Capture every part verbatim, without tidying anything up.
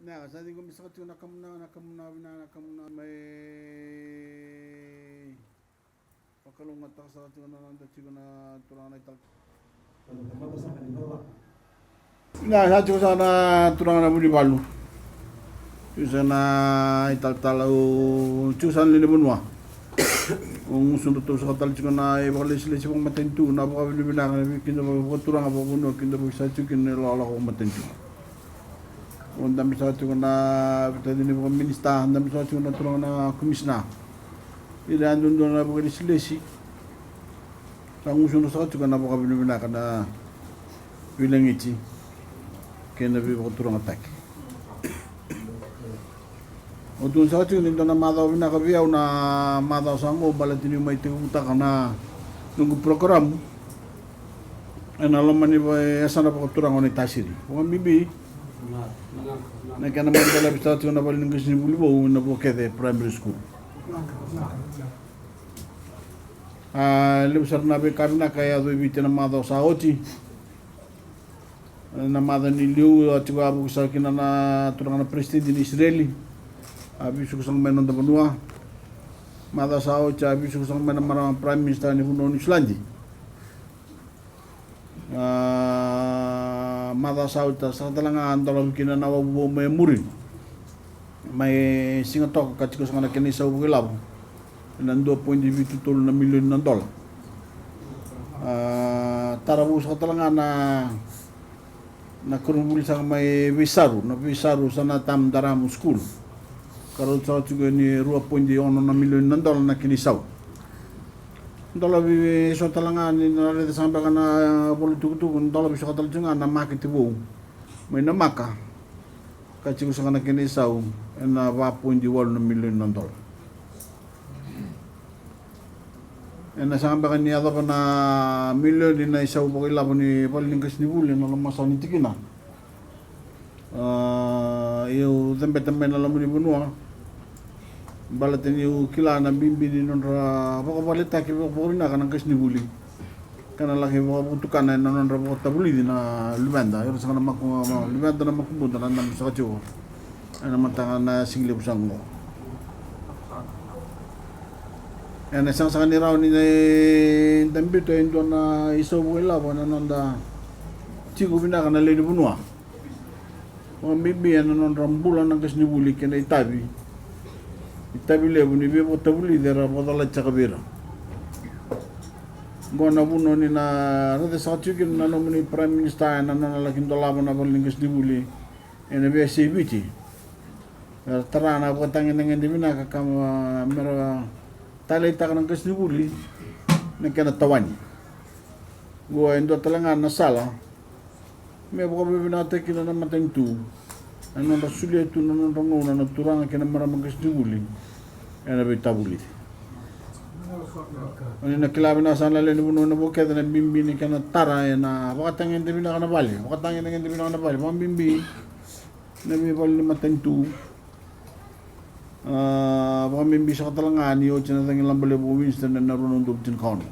Na ka sa ciqomi saka tiko na kamuna, na kamuna vinaka, na kamuna mai vakalougatataka saka tiko na noda tiko na turaga na italanoa. Na sa tiko saka na turaga na Vunivalu. Tiko saka na italatala, o tiko saka na lewe ni vanua. O gusudratou saka tale tiko na ivakalesilesi vakamatanitu, na vakavinavinaka, na veikidavaki vakaturaga, vakavanua, kidavaki saka tiko kina na ilakolako vakamatanitu. O dabe saka tiko na veitacini vakaminisita, dabe saka tiko na turaga na komisina. Ira yadudua na vakalesilesi. Sa gusudra saka tiko na vakavinavinaka, na veilagiti kei na veivakaturagataki. Au tukuna saka tiko ni dua na macawa vinaka vei au na macawa sa qo, baleta niu mai tekivutaka na noqu porokaramu ena loma ni yasana vakaturaga o Naitasiri. Vakabibi na kena mai dolavi saka tiko na vale ni qasenivuli vou ena Vuakece Primary School. A levu sara na veika vinaka e yaco e Viti ena macawa sa oti. Ena macawa ni liu a tiko a vuki saka kina na turaga na peresitedi ni Isireli, a veisuka saka mai na noda vanua. Macawa sa oti a veisuka saka mai na marama prime minister ni vanua o Niusiladi. A macawa sa oti saka tale ga a dolavi kina na wavu vou mai muri, mai Sigatoka, ka tiko saka na kena isau vakailavo ena dua poidi vitu tolu na milioni na dola. A tara vou saka tale ga na, na koronivuli saka mai Veisaru, na Veisaru Sanatam Daramu School, ka rauta saka tiko ni rua poidi ono na milioni na dola na kena isau. Dolavi eso tale ga ni na raica saka beka na vola tukutuku, dolavi saka tale tiko ga na makete vou mai Namaka, ka tiko saka na kena isau ena va poidi walu na milioni na dola. Ena saka beka ni yacova na milioni na isau vakailavo ni vale ni qasenivuli ena loma saka ni tikina. A, au cabeta mai na loma ni vanua baleta niu kila na bibi ni nodra vakavaletaki vaka, vakavinaka na qasenivuli, ka na laki vakavutukana ena nodra vakatavulici na luveda, ira saka na maku, luveda na makubuda na dabe saka tiko ena mataka na siga levu saka qo. Ena sega saka ni rawa ni da biuta e dua na isau vakailavo ena noda tiko vinaka na lewe ni vanua. Vakabibi ena nodra bula na qasenivuli kei na itavi, itavi levu ni veivakatavulici era vakacalati saka vei ira. Qo na vuna ni na raica saka tiko kina na nomuni Prime Minister ena nona laki dolava na vale ni qasenivuli ena veiyasai Viti. Era tara na vakatagedegede vinaka ka me ra taleitaka na qasenivuli na kena tawani. Qo e dua tale ga na sala me vakavinavinakataki kina na matanitu ena nodra solia tu na nodra gauna na turaga kei na marama qasenivuli ena veitavulici. O ni na kila vinaka saka na lewe ni vanua ena Vuakece na bibi ni kena tara ena vakatagedegede vinaka na vale, vakatagedegede vinaka na vale, vakabibi na veivale ni matanitu. A, vakabibi saka tale ga ni oti na cagilaba levu o Winston ena rua na udolu tinikaono.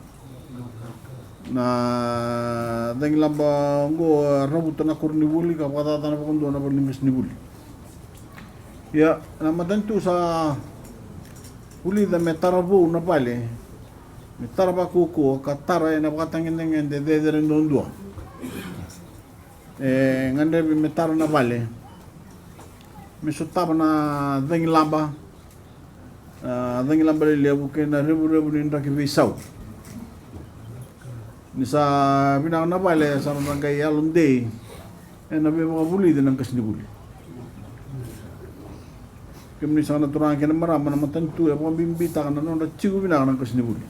Na cagilaba oqo e ravuta na koronivuli ka vakacacana vakadua na vale ni qasenivuli. Ia, na matanitu sa vulica me tara vou na vale, me tara vakaukauwa ka tara ena vakatagedegede cecere duadua. E gadrevi me tara na vale me sotava na cagilaba, a, cagilaba lelevu kei na revurevu ni draki veisau. Ni sa vinaka na vale sa na qai yalodei ena veivakavulici na qasenivuli. Kemuni saka na turaga kei na marama, na matanitu e vakabibitaka na nodra tiko vinaka na qasenivuli.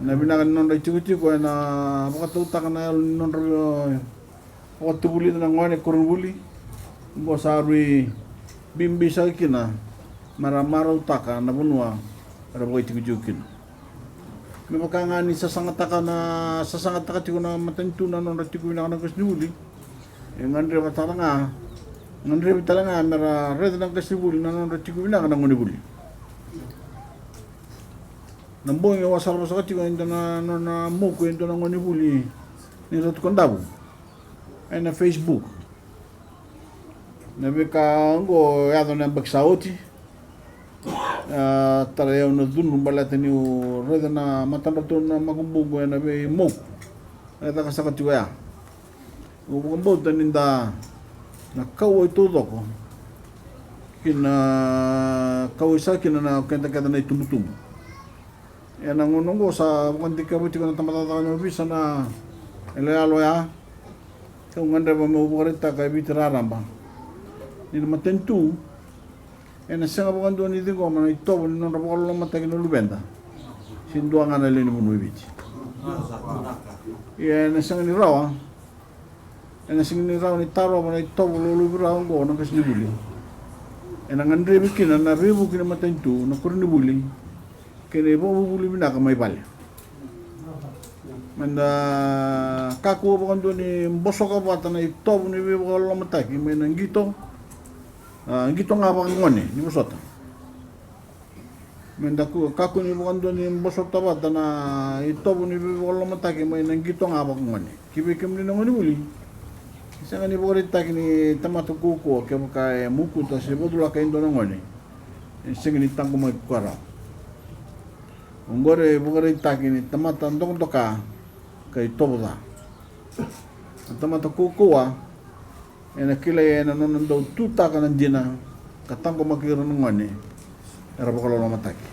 Na vinaka ni nodra itikotiko ena vakatautaka na yalo ni nodra vakatavulici na gone koronivuli. Oqo sa rui bibi saka kina me ra marautaka na vanua era vakaitikotiko kina. Me vaka ga ni sasagataka na, sasagataka tiko na matanitu na nodra tiko vinaka na qasenivuli. E gadreva tale ga, gadrevi tale ga me ra raica na qasenivuli na nodra tiko vinaka na gonevuli. Na bogi au a salavosaka tiko e dua na nona moku e dua na gonevuli ni Ratu Kadavu ena Facebook. Na veika oqo e yaco na yabaki sa oti. A, tarai au na cudru baleta niu raica na matadratou na makubuqu ena veimoku e caka saka tiko ya. Au vakabauta ni da na kauwai taucoko ki na kauwai saka kina na keda kece na itubutubu. Ena gauna oqo sa vakadikeva tiko na tabacakacaka ni ovisa na yaloyalo ya. Kau gadreva meu vakaraitaka e Viti raraba ni na matanitu ena sega vakadua ni ciqoma na itovo ni nodra vakalolomataki na luveda se dua ga na lewe ni vanua e Viti. Ia ena sega ni rawa, ena sega ni rawa ni tarova na itovo lolovira oqo na qasenivuli. Ena gadrevi kina na veivuke ni matanitu, na koronivuli kei na ivakavuvuli vinaka mai vale. Meda kakua vakadua ni bosoka vata na itovo ni veivakalolomataki mai na qito, a, qito ga vakagone ni vosota. Meda kakua ni vakadua ni bosoka vata na itovo ni veivakalolomataki mai na qito ga vakagone. Ki vei kemuni na gonevuli, sega ni vakaraitaki ni tamata kaukaua kevaka e mokuta se vakacuraka e dua na gone e sega ni taqomaki koya rawa. Oqori e vakaraitaki ni tamata dokadoka ka itovo ca. Na tamata kaukaua ena kilai ena nona dau tutaka na dina ka taqomaki ira na gone era vakalolomataki.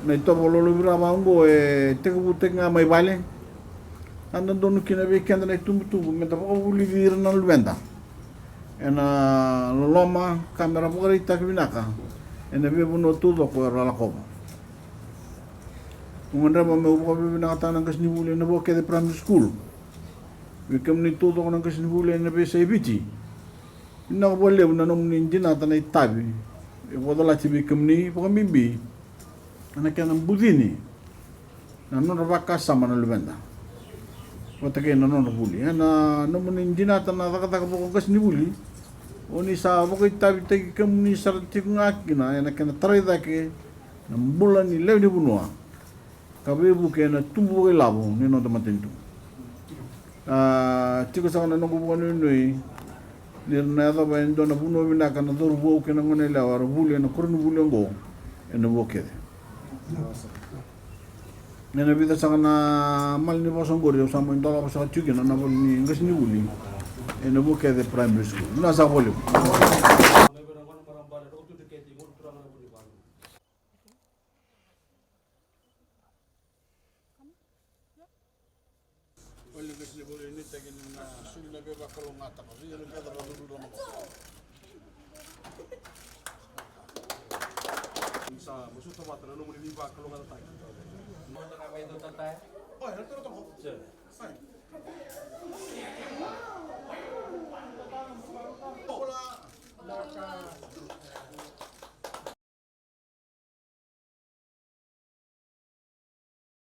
Na itovo lolovira vaka oqo e tekivutaki ga mai vale. A dodonu kina vei keda na itubutubu meda vakavulici ira na luveda ena loloma ka mera vakaraitaki vinaka ena veivanua taucoko era lakova. Au gadreva meu vakavinavinakataka na qasenivuli ena Vuakece Primary School. Vei kemuni taucoko na qasenivuli ena veiyasai Viti, vinaka vakalevu na nomuni dinata na itavi e vakacalati vei kemuni, vakabibi ena kena bucini na nodra vakasama na luveda vata kei na nodra vuli. Ena nomuni dinata na cakacaka vakaqasenivuli, o ni sa vakaitavitaki kemuni sara tiko ga kina ena kena tarai cake na bula ni lewe ni vanua ka veivuke ena tubu vakailavo ni noda matanitu. A, tiko saka na noqu vakanuinui ni ra na yacova e dua na vanua vinaka na cauravou kei na goneyalewa era vuli ena koronivuli oqo ena Vuakece. Ena vica saka na malanivosa oqori au sa mai dolava saka tiko kina na ivola ni qasenivuli ena Vuakece Primary School. Vinaka saka vakalevu. Oi, na qasenivuli, nuitaki ni na soli na veivakalougatataki, vei ira na qai caka na lulu loma qo. Ni sa masuta vata na nomuni veivakalougatataki. Oi, na toro toko. Sure. Fine.